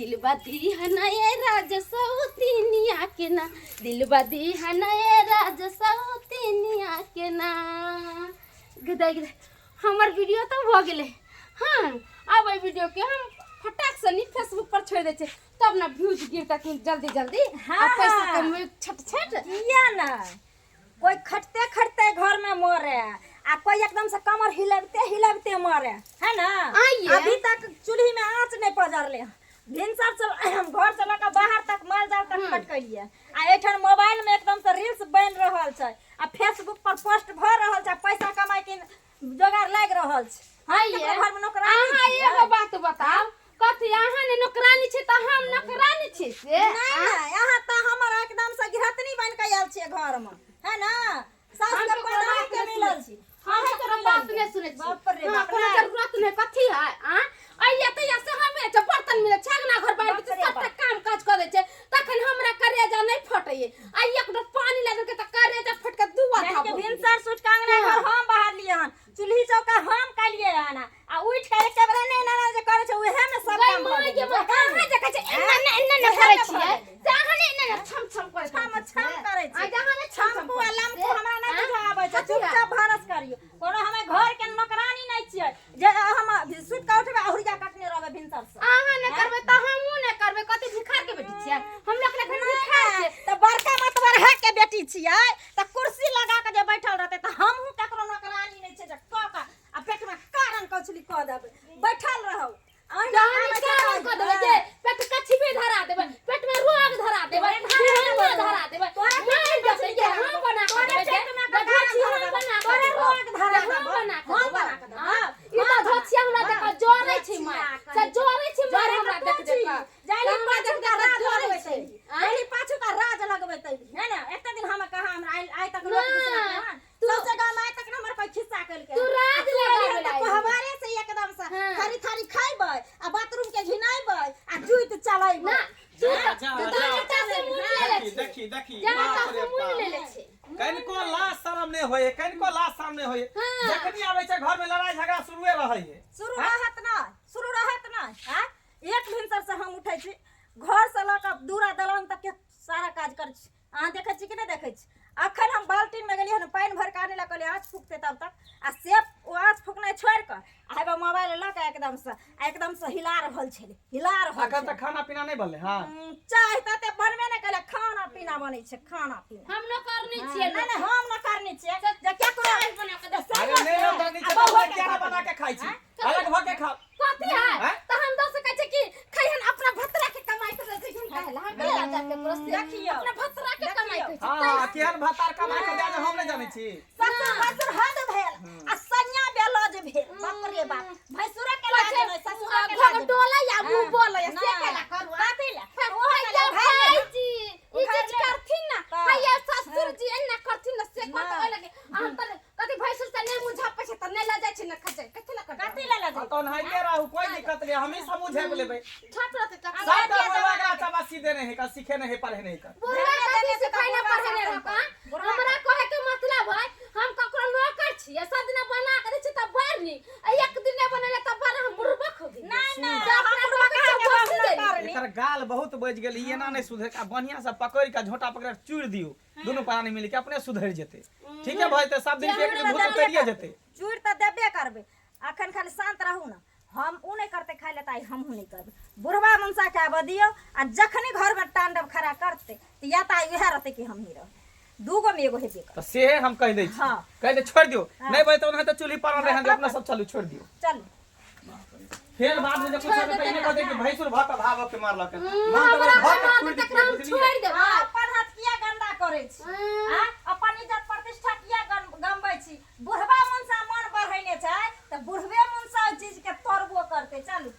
दिलबा दीहन ए राज सौतिनिया के ना, दिलबा दीहन ए राज सौतिनिया के ना। गदाई गदाई हमर वीडियो तऽ भऽ गेलै। हाँ, आब एहि वीडियो के हम फटाक से नी फेसबुक पर छोड़ि दै छियै, तब ने व्यूज गिरतै जल्दी जल्दी। आ पैसा कमबै छट छट। किया ना कोई खटते खटते घर में मरे आ कोई एकदम से कमर हिलबते हिलबते मरे है ना। आइए। अभी तक चूल्ही में आँच नहीं पजरले, भिनसर से हम घर से लऽ कऽ बाहर तक माल जाल तक खटकलिए आ एठन मोबाइल में एकदम से रील्स बनि रहल छै आ फेसबुक पर पोस्ट भऽ रहल छै, पैसा कमाई के जोगाड़ लागि रहल छै। हम आइए। केकरो घर में नौकरानी अहाँ छियै? एगो बात बताउ, कथी अहाँ ने नौकरानी छी तऽ हम नौकरानी छी से? नहीं नहीं, अहाँ तऽ हमर एकदम से गृहस्थनी बनि कऽ आयल छियै घर में, है ना? सास हम के ककरो पैदा बात के नहि मिलल सुनै छी। हम ककरो बात नहि सुनै छी। बाप रे हाँ, बाप, कोनो नहि। जरूरत नहि। कथी है आ अइया तैया से हमे छै बर्तन मिले छै, अंगना घर बाहर बाप छै, रे सबटा बाप। काम काज कऽ दै छै, तखन हमरा करेजा नहि फटैये। आ एक डोर पानी ला देलकै तऽ करेजा फट के दू आधा जानि के भऽ गेलै। भिनसर सुट के अंगना घर हम बहारलियै हन, चूल्ही चौका हम कैलियै हन आ उठि के एके बेरा नहि एना एना जे करै छै, उएह में सब गै काम भऽ माय गेलै। गे माय, अहाँ जे कहै छै एना ने एना ने उएह करै में भऽ छियै गेलै। से अहाँ ने एना ने छम छम करै छम छम करै आ छै। जहाँ ने छम छम छमकू आ करै लमकू छियै, हमरा नहि आँ? बुझऽ आबै छै। कथी है? चुपचाप भानस करियौ। कोनो हमे घर के नौकरानी नहि छियै जे हम सुति कऽ उठबै आ हुरिया कटने रहबै भिनसर से। अहाँ नहि करबै तऽ हमहूँ नहि करबै। कथी भिखार के बेटी छियै हम? लोक एखन भिखार छियै। तऽ बड़का मतबरहा के बेटी छियै तऽ कुर्सी लगा के जे बैठल रहतै, तऽ हमहूँ ककरो नौकरानी नहि छियै जे कऽ कऽ आ पेट में कारण कौचली कऽ देबै, बैठल रहू। अहिना जहन आबै छै कारण कऽ देबै जे पेट कछिबे धरा देबै, पेट में रोग धरा देबै, तोरे धरा धुआं देबै। धरा देबै, तोरे मारि पेट में देबै जे हम बना कऽ तोरे देबै जे पेट में जे कारण धोछी धरा हम देबै। बना कऽ तोरे देबै। रोग धरा जे हम देबै। बना कऽ हम देबै। बना कऽ देबै। हाँ, ई तऽ धोछिया हमरा हाँ। देख कऽ जरै छै माय, धोछिया से कहै छै। जरै छै माय जरै हमरा तऽ देख तू देख छी। कऽ। जाली हमरा पाछू देख का देख कऽ राज जरै लगबैत छै। अयली। आँय? जाली पाछू का राज लगबैत अयली, है ना? एते दिन हम कहाँ हमरा आइ आइ तक लोक ना, दूसरा के हन। तू- सबसे गाँव में आइ तक न हमर कोई खिस्सा केलकै। तू राज आ तू एली हन लगाबै तऽ ला कोहबारे से एकदम से हाँ। थारी थारी खैबै आ बाथरूम के घिनैबै आ जुइत चलैबै। ना, तू जा, तऽ जा, तू तऽ जा। आटा से मुनि लेले देखी छी। देखी देखी, जा बाप आटा रे से मुनि बाप। लेले छी। कनिको लाज शरम नहि होय, कनिको लाज शरम नहि होय। हाँ। जखनी आबै छै घर में लड़ाई झगड़ा शुरुए रहै है। शुरू रहत ना, शुरू रहत ना। आँ? एक भिनसर से हम उठै छी, घर से लऽ कऽ दूरा दलान तक के सारा काज करै छी। अहाँ देखै छी कि नहि देखै छी? अखन हम बाल्टीन में गेलियै हन पानि भरि कऽ आनै लए, कहलियै आँच फूकतै तब तक, आ से ओ आँच फूकनाइ छोड़ि कऽ आ हेबे मोबाइल लऽ कऽ एकदम से आ एकदम से हिला रहल छलै, हिला रहल अखन छलै। तक खाना पीना नहि बनलै हँ? चाय तऽ एते बनबे नहि केलै, खाना पीना बनै छै, खाना पीना। हम नौकरनी छियै। नहि नहि, हम न करनी छियै जे केकरो चाय बना कऽ दे। अरे नहि नौकरनी छै आ तऽ बौआ किया नहि बना के खाइ छी? अलग भऽ के खाउ। कथी है? आँय? तऽ हम दऽ सकै छै कि खैहन अपना भतरा के कमाई के दै छै काहे हम केला जाके प्रश्न देखियौ। अपना भतरा के कमाई के हाँ हाँ, केहन भातार कमा के दे जे हम नहि जानै छी। ससुर भैंसुर हद भेल आ सैया बेलज भेल। बाप रे बाप, भैंसुरा के लाज नहि, ससुरा के लाज नहि। डोलै या मुंह बोलै से नहि। केला करू? कथी ला? ओहो केला भाई भाई जी ई चीज करथिन ना, तऽ। हैया ससुर जी एना करथिन ना, से करत नहि। ओइ लगे हम तऽ कथी भैंसुर से नहि मुंह झापै छै तऽ नहि लऽ जाइ छै ने खजै कथी लऽ कऽ? कथी ला लऽ आ तहन होइते रहू, कोई दिक्कत नहीं, हमही सब बुझाबि लेबै। झाप रहतै तऽ सबटा बुढ़वा एकरा चबासी देने है का, सीखे नहीं है, पढ़े नहीं कर। बुढ़वा कथी सिखाइ ना पढ़े नहीं रहका। हमरा कहे के मतलब है हम ककरो नौकर छियै, सब दिना बना के दै छियै तऽ बड़ नीक, आ एक दिन नहि बनेले तऽ बड़ हम बुड़बक हो गेलियै। नहि नहि, से हम अपना बुढ़बक सबके अहाँके चौकसी बाप देली। नौकरनी। एकर गाल बहुत बजि गेल, ई एना नहि सुधरे आ बढ़िया से पकड़ि के झोंटा पकड़ि के चूरि दियौ, दुनू प्राणी मिल के अपने सुधरि जेतै। ठीक है भऽ जेतै, सब दिन के एक दिन भूत उतरिये जेतै। चूरि तऽ देबे करबै, अखन खाली शान्त रहू ने। हम उ नहि करतै खाइ लए तऽ आइ हमहूँ नहि करबै। बुढ़बा मनसाके आबऽ दियौ आ जखने घरमे तांडव खड़ा करतै तऽ या तऽ आइ उएह रहतै कि हमही रहबै, दूगो मे एगो हेबे करतै। तऽ सेहे हम कहि दै छी। हाँ। कहि दे छोड़ि दियौ, नहि बजतै ओनाहिते चूल्ही पर रहन दियौ, अपना सब चलू, छोड़ि दियौ। चलू। फेर बाद में जे कुछ हेतै तऽ ई नहि कहतै कि भैंसुर भऽ कऽ भाव के मारलक। मन तऽ हमरा भऽ के मारतै छोड़ि तकरा हम दितियै, बुझलियै? छोड़ि देबै। अहाँ अपन हाथ किया गंदा करै छी? आ अपन इज्जत प्रतिष्ठा किया गमबै छी? बुढ़बा मनसा मन बढ़ेने छै तऽ बुढ़बे मनसा ओहि चीज के तोड़बो करतै। चलू।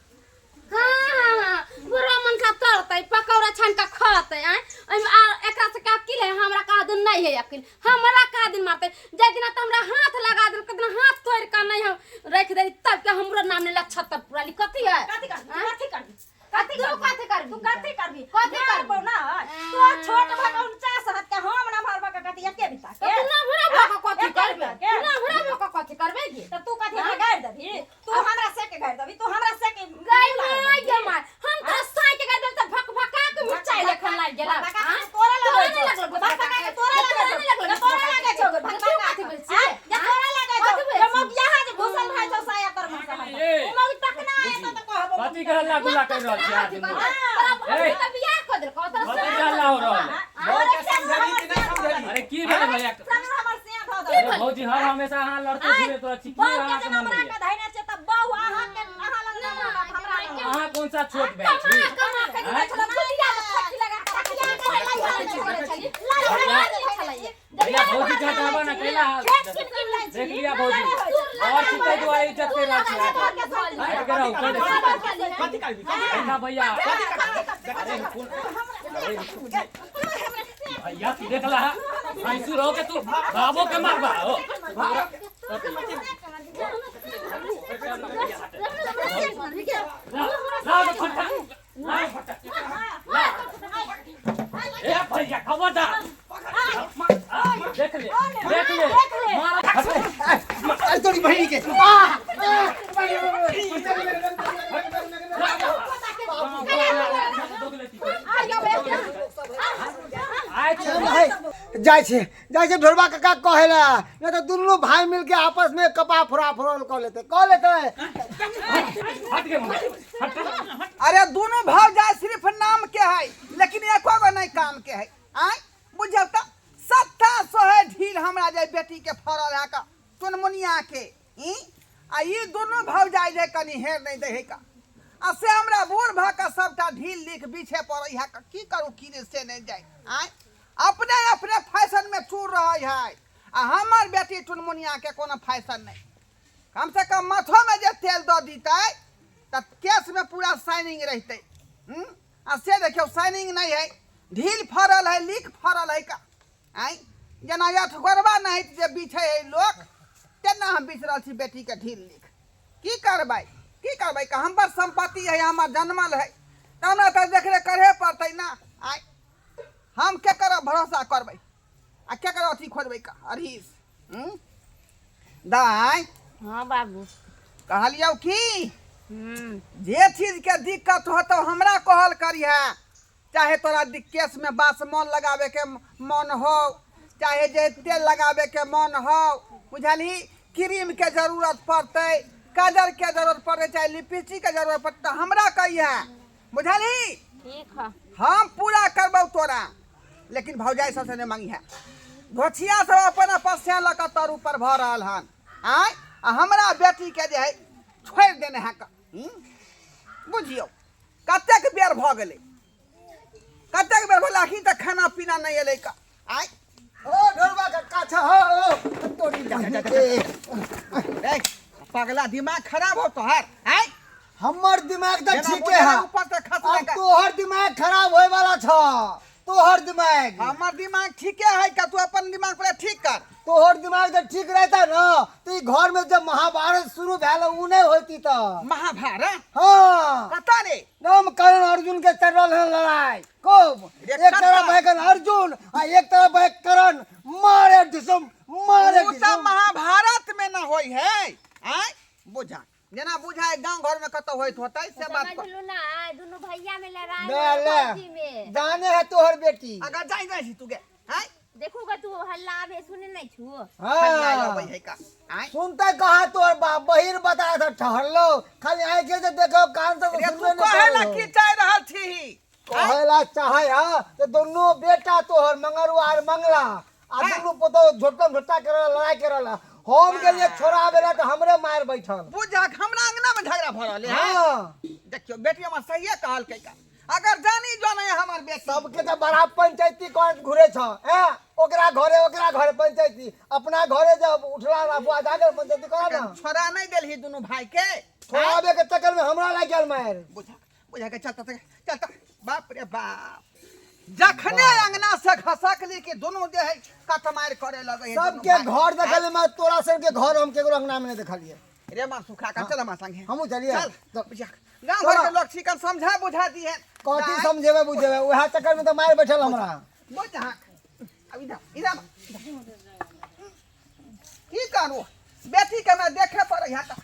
हाँ हाँ हाँ, बुढ़वा मन का तरतै, पकौड़ा छान के खतै। आँय, ओहिमे आ एकरा से का अकिल है? हमरा का दिन नहीं है अकिल, हमरा का दिन मारतै? जाहि दिना तऽ हमरा हाथ लगा देलकै दिना हाथ तोड़ि के नहीं हम रखि देली तब के हमरो नाम नहीं लक्षतर पुराली। कथी है? कथी करबी? आँय? कथी करबी? कथी तू करबी? कथी करबी? तू कथी करबी? कथी करबी? मारबौ ना। तो छोट भऽ कऽ 49 हाथ के, हम नमहर भऽ कऽ कथी एके बिता के? तऽ तू नमहर भऽ कऽ कथी एके करबी? बिता। हल्ला गुल्ला कर रहल छी अहाँ दुनू? तोरा तऽ बियाह कऽ देलकौ तोरा कथी हल्ला हो रहल है? बहू के समझेली कि नहीं समझेली? अरे की भेलै भैया? संग हमर सिया धऽ अरे देलक। भौजी हर हमेशा अहाँ लड़ते घुरैत रहै छी, की बहू के अहाँके जेना मन हमरा होइया? के धैने छै तऽ बहू अहाँके अहाँ लग नहि रहत, हमरा लग रहत। अहाँ कौन सा छोट भाई छी? कमा कमा के आँय? गुटिया के फटी लगा के भैया भौजी के हटाबा ना कैला देख लिया भौजी और छिपे दुआरे इज्जत कर रहल छी हट के रहू कर कथी करबी? कथी देखा भैया भैया तू देख ला भैंसुर हो के तू बाबो के मारबा हो ला दे फटा ला फटा ए भैया खबरदार देख ले देख ले मारा अरे तोरी बहिनी के जाइ छै जाइ छै ढोरबा काका कहेला नहीं तो दुनू भाई मिलके आपस में कपा फोड़ा फोड़ल कऽ लेते कऽ लेते। हट के हट। अरे दोनों भाव जाय सिर्फ नाम के है लेकिन एको गो नहीं काम के है। आय बुझल त सत्ता सोहे ढील हमरा जाय बेटी के फरल है का चुनमुनिया के ई आ ई दोनों भाव जाय जे कनी हेर नहीं दे है का आ से हमरा बूढ़ भ के सबटा ढील लिख पीछे पड़ै है का की करू की नहीं से नहीं जाय। आय अपने अपने फैशन में चूर रहे है आ हमर बेटी चुनमुनिया के कोनो फैशन नहीं। कम से कम माथो में जे तेल दऽ दितै तऽ केश में पूरा शाइनिंग रहतै। आ से देखियौ शाइनिंग नहीं है, ढील फरल है, लीक फरल है का। आँय जेना अठगोरबा नहीं जे बिछै है लोक तेना हम बिछ रहल छी बेटी के ढील लीक। की करबै की करबै का हमर संपत्ति है, हमर जनमल है तऽ हमरा तऽ देखरेख करहे पड़तै ना। आँय हम केकर भरोसा करबै आ केकर अथी खोजबै का अरीस। दाइ हाँ बाबू कहलियौ की जे चीज के दिक्कत होतौ हमरा कहल करिहे, चाहे तोरा केश में बासमन लगावे के मन हो, चाहे जे तेल लगावे के मन हो, बुझलही क्रीम के जरूरत पड़तै, काजर के जरूरत पड़तै, चाहे लिपस्टिक के जरूरत पड़तै हमरा कहिहे, बुझलही ठीक है हम पूरा करबौ तोरा। लेकिन भौजाई सबसे नहीं मांगी है, घोछिया सब अपन अपन से लऽ कऽ तर ऊपर भऽ रहल हन। आँय आ हमरा बेटी के जे है छोड़ि देने है का। बुझियौ कतेक बेर भऽ गेलै, कतेक बेर भेलै अखन तक खाना पीना नहि एलै का। आँय ओ ढोरबा काका छ हो तोरी बहिनी के। रे पगला दिमाग खराब हो तोहर। आँय हमर दिमाग तऽ जेना ठीके बुझेला है, ऊपर से खसलै अब तोहर दिमाग खराब होय वाला छ। तोहर दिमाग हमर दिमाग ठीके है का, तू अपन दिमाग पहिले ठीक कर। तोहर दिमाग जब ठीक रहता न तो ई घर में जब महाभारत शुरू भेल उ नहीं होती त महाभारत। हाँ कता रे राम करण अर्जुन के चल रहल है लड़ाई खूब, रे एक कता? तरफ है अर्जुन आ एक तरफ है करण, मारे ढिसम मारे उ त ढिसम। महाभारत में न होई है। आँय बुझा जेना बुझाय गांव घर में कतौ होइत होतै से बात कर। समझलू ना दुनू भैया में लड़ाई ले ले भौजी में जाने है तोहर बेटी। अगर जाय जाय छी तू गे। आँय देखू गा तू हल्ला आबे सुने नहीं छू। हल्ला हाँ अबै है का। आँय सुनते कहा तोहर बाप बहिर बता था ठहरलो खाली आँखे से देखो कान से रे तू सुनबे नहीं कहेला करो। की चाह रहल छी? कहेला चाहे हा तो दोनों बेटा तोहर मंगरुआ और मंगला आ हाँ। दुनू पुतोह झोटम झोटा करल लड़ाई करल। हम गेलिए छोड़ा बेला तो हमरे मार बैठल। बुझक हमरा अंगना में झगड़ा भ रहल है। हाँ देखियो बेटी हमर सहिए कहलकै का, अगर जानी जो नहीं हमर बेटी सबके तो बड़ा पंचायती करत घुरे छ हैं, ओकरा घरे ओकरा घरे पंचायती, अपना घरे जब उठला ना बुआ जाकर पंचायती करा ना। छोड़ा नहीं देलही दुनू भाई के। छोड़ाबे के चक्कर में हमरा लाग गेल मार। बुझक बुझक चलता चलता बाप रे बाप जखने अंगना से घसकली कि दुनू जे है कटमार करे लगे है दुनू सबके भाई। घर देखले मैं तोरा सबके घर हम केकरो अंगना में नहीं देखलिए। रे मार सुखा का चल हमार संगे हमहूँ चलिए। चल तो- बुझक गांव घर के लोग छिकन समझा बुझा दी है। कथी समझेबे बुझेबे उएह चक्कर में तो मार बैठल हमरा। बुझक अब इधर इधर की करू बेटी के मैं देखे पड़े है त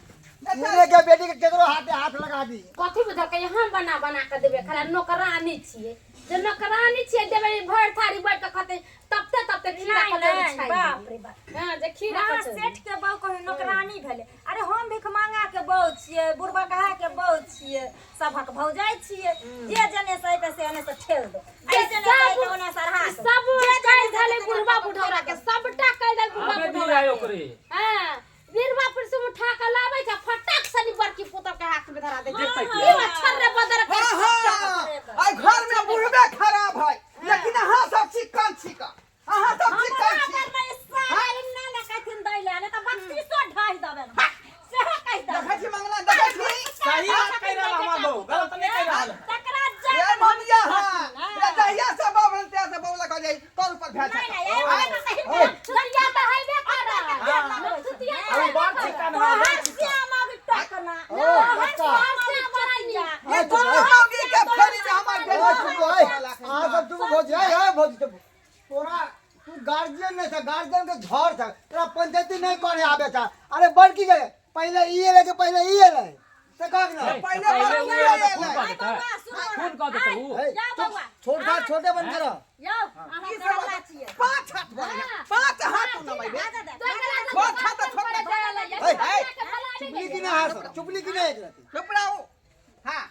सुने के बेटी के केकरो हाथे हाथ लगा दी। कथी बुझलकै हम बना बना के देबै खाली नौकरानी छियै, जे नौकरानी छियै देबै भरि थारी बैठ के खतै तबते तबते खीरा नहीं, कचौड़ी नहीं, छानि बाप देबै। रे बाप। हाँ जे खीरा हाँ, कचौड़ी। सेठ के बहू कहियो नौकरानी भेलै। अरे हम भिख मांगा के बहू बहु छियै, बुढ़बा कहा के बहु छियै, सभक भौजाइ छियै। जे जने से अयतै से एने से ठेल दो, जे जने से अयतै ओने से अढ़ा दो। सब कहि देले बुढ़बा बुढ़ौरा के, सबटा कहि देल बुढ़बा आबे बुढ़ौरा दी के। ओकरे। हां, बीरबा पर से उठा के लाबै छै, फटक सनी बड़की पुतोह के हाथ में धरा दे छै। देखै ई मच्छर रे बदर के। हाँ हाँ, आई घर में बुढ़बे खराब है, लेकिन अहाँ सब चिकन छिका, अहाँ सब हमरा चिकन छी। अगर नहि सारा इन्ना ने कहथिन दै ले, नहि तऽ 32 ढाहि देबनि हम। सेहो कहि देबनि। देखै छी मंगला, देखै छी। सही बात कहि रहल हमर बहू, गलत नहीं कहि रहल। तकरा ये जा मनिया, हाँ ये दहिया से बाबन ते से बौला कह जाई तोर ऊपर भए नहीं जाता। नहीं, ये वाला तो हिनकर सुतिया तऽ हेबे करत। सुतिया अब उ बड़ चिकन है, बड़ तोहर चिकन। श्याम अभी टकना, ओ, तोहर काका। श्याम अभी चुतिया। ए, चुप, ए। मौगी के फेरी में हमर ए, बेटा चुप रह, ए। अहाँ सब चुप भौजी, ए, ए, भौजी चुप। तोरा तू गार्जियन नहीं था, गार्जियन के झड़ था, तोरा पंचायती नहीं करे आबे था। अरे बड़की गए पहले ई एले के पहले ई एले से कह ना। पहिले पहिले बड़की उ आयल एलै। तऽ खून कऽ देतै। बौआ, सुनू ना। खून कऽ देतै उ। ए, जाओ चुप, बौआ। छोट था छोटे बन कर। यौ, अहाँ की तोरा सब लाचिए। पाँच हाथ बोले, पाँच हाथ नमैबे। छोट था तऽ छोट ए, चुपली की ना हाथ चुपली की ना एक रति। चुप रहो। हाँ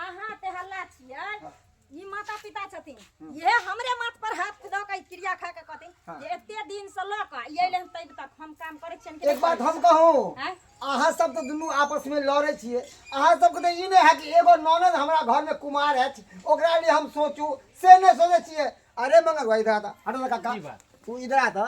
अहाँ ते हल्ला छियै, ई माता पिता छथिन, ये हमरे माथ पर हाथ दऽ के क्रिया खा के कहथिन जे एते दिन से लऽ कऽ ई अयलै हन तब तक हम काम करै छियनि कि एक बात हम कहूँ, आँय? अहाँ सब तो दुनू आपस में लड़े छियै, अहाँ सबके तो ई नहीं है कि एगो ननद हमरा घर में कुमार है ओकरा लिए हम सोचू, से नहीं सोचे छियै। अरे मंगल भाई इधर आता, हटो ना काका, की बात? तू इधर आता,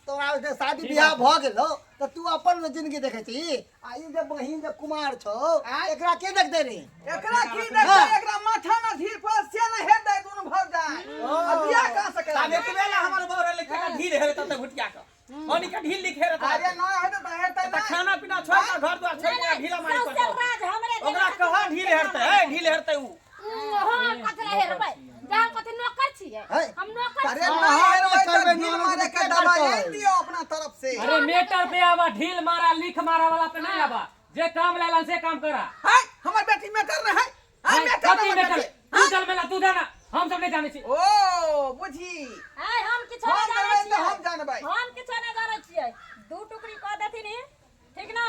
तोरा जे शादी की बियाह बात? भऽ गेलो तऽ तू अपन जिंदगी देखै छी, आ ई जे बहिन जे कुमार छौ एकरा के देखते रे? एकरा की देखतै? एकरा माथा में धीर पर से न हेतै दुनू भौजाइ। आ बियाह कहाँ से तब कराबै? एतबे ला हमर बहू रहलै केना ढील हेरे तते घुटिया के, ओनी के ढील लिखे रहता। अरे न हेतै तऽ हेतै तऽ नहि। खाना पीना छोड़ के घर द्वार छोड़ के ढीला मारी सौंसे करतौ। राज हमरे देने ओकरा छथिन। कह ढील हेरतै, ए ढील हेरतै उ। हां, कथि ला हेरबै? जा कथि नौकर छियै है। हम? नौकर अरे छियै? न अहाँ हेरबै नहि तऽ करबै, ढील ननद मारे के के दबाई करतै? आनि दियौ अपना तरफ से। अरे मेटर पे आवा, ढील मारा लिख मारा वाला पे नहीं आवा, जे काम लालन से काम करा। है हमर बेटी मेटर नहीं है, है मेटर कथी हमर मेटर? बेटी। तू चल मेला, तू जाना, हम सब नहीं जाने छी। ओ बुझी, आँय, हम किछो हम नहि जानै जानबै तऽ हम छियै। जानबै। हम किछो नहि जानै छियै। दू टुकड़ी कऽ देथिन ई, ठीक ना?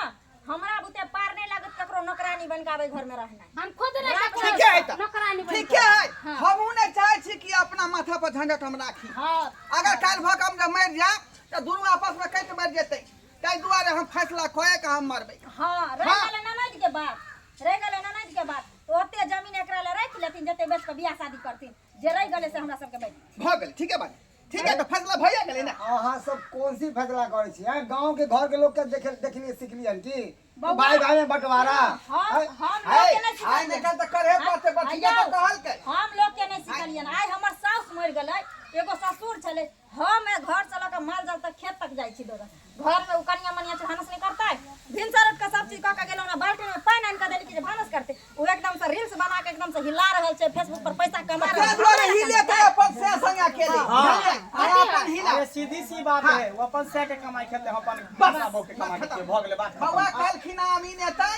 हमरा बुते पार नहि लागत ककरो नौकरानी बनि कऽ आबै घरमे रहनाइ। हम खुद नहीं ककरो ठीके है तऽ। नौकरानी बनि ठीके है, हमहूँ नहि चाहै छी कि अपना माथा पर झंझट हम राखी। हँ, अगर काल्हि भऽ कऽ हम जब मरि जायब तऽ दुनू आपसमे कटि मरि जेतै, ताहि दुआरे हम फैसला कए कऽ हम मरबै। हँ, रहि हाँ। गेलै ननदि के बात, रहि गेलै ननदि के बात, तऽ ओते जमीन एकरा लए राखि लेथिन जते बेच कऽ बियाह शादी करथिन, जे रहि गेलै से हमरा सबके बैठ भऽ गेलै। ठीके बात, ठीक है, तऽ फैसला भइए गेलै ने। अहाँ सब कोन सी फैसला करै छी? हैं, गाँव के घर के लोग के देखे देखलिए सिखलिए की भाई भाई में बंटवारा? हम हैं? हम लोग के नहि आइ सिखलियन। नहि तऽ करहे पड़तै, बठिया तऽ कहलकै। हम लोग के नहि सिखलियन। आइ हमर साउस मरि गेलै, एगो ससुर छलै, हम घर से लऽ कऽ माल जाल तक खेत तक जाइ छी दौड़ल। घर में उ कनिया मनिया छै, भानस नहि करतै? भिनसर उठि कऽ सब चीज कऽ के गेलहुँ ने, बाल्टी में पानि आनि कऽ देली कि जे भानस करतै, ओ एकदम से रील्स बना के एकदम से हिला रहल छै, फेसबुक पर पैसा कमा रहल ताहि छै। दुआरे हिलेतै अपन से संगे अकेले। बुझलियै? अहाँ अपन हिला। अरे सीधी सी बात है, वो अपन सह के कमाई खेते, हम अपन बस। बस बहू के कमाई खेते, भऽ गेलै बात खतम। बौआ कहलखिन आमीन एतै,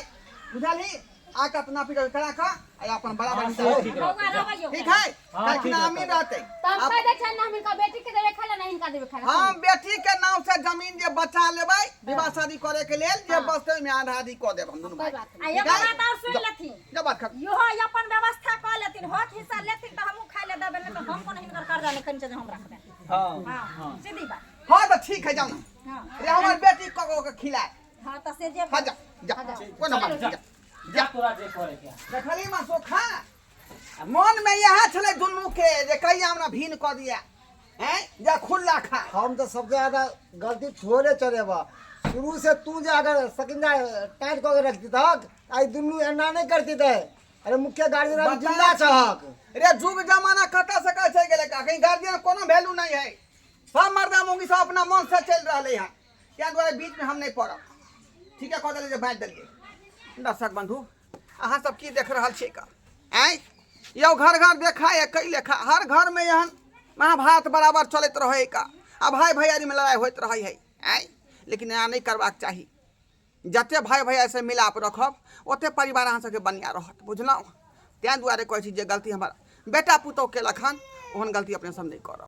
बुझलही? आ कऽ अपना पीटर करा कऽ आ अपन बराबर हाँ, हिसाब। सेहो ठीक बौआ रहतै। रहबै। ठीक है, हाँ, कहलखिन ठीक रहतै। आमीन रहतै। तऽ हम कहि दै छियनि, हम हिनका बेटी के देबै खाय ला, नहि हिनका देबै खाय ला। हम बेटी के नाम से जमीन जे बचा लेबै विवाह शादी करे के लेल, जे बचतै ओहिमे आधा आधी कऽ देब हम दुनू कोई भाई। बात आ एगो बात और सुनि लेथिन। जब बात खत्म। इहो अपन व्यवस्था कऽ लेथिन, हक हिस्सा लेथिन तऽ हमहूँ खाय लए देबै, नहि तऽ हम कोनो हिनकर कर्जा नहि खैने छियै जे हम रखबै। हाँ हँ, सीधी बात। हाँ तऽ ठीक है, जाउ ना। हँ रे हमर बेटी कऽ कऽ खिलाए। हँ, तऽ से जे हाँ जा जा, कोनो बात नहीं, जा। जा तोरा जे करे के। देखली माँ सोखा, मन में इएह छलै दुनू के जे कहिया हमरा भीन कऽ दिया हैं जा खुल्ला खा। हम तो सबसे ज्यादा गलती छोड़े चलेबा शुरू से, तू जे अगर सकिंदा टाइट कऽ के रखती तक आई दुनू एना नहीं करती ते। अरे मुख्य गार्जियन अभी बता जिंदा छहक। रे जुग जमाना कतऽ से कतऽ चलि गेलै, कहीं गार्जियन कोनो वैल्यू नहीं है, सब मर्दा मौगी सब अपना मन से चलि रहलै हँ, ताहि दुआरे बीचमे हम नहि पड़ब। ठीक है, कऽ देलियै जे बाँटि देलियै। दर्शक बंधु, अहाँ सब की देख रहल छियै का आँय यौ? घर घर देखा है कई लेखा, हर घरमे एहन महाभारत बराबर चलैत रहै का, आ भाय भैयारीमे लड़ाइ होइत रहै है आँय। लेकिन एना नहि करबाक चाही। जते भाय भैया से मिलाप रखब ओते परिवार अहाँ सबके बढ़िआँ रहत, बुझलहुँ? ताहि दुआरे कहै छी जे गलती हमर बेटा पुतोह केलक हन ओहन गलती अपने सब नहि करब।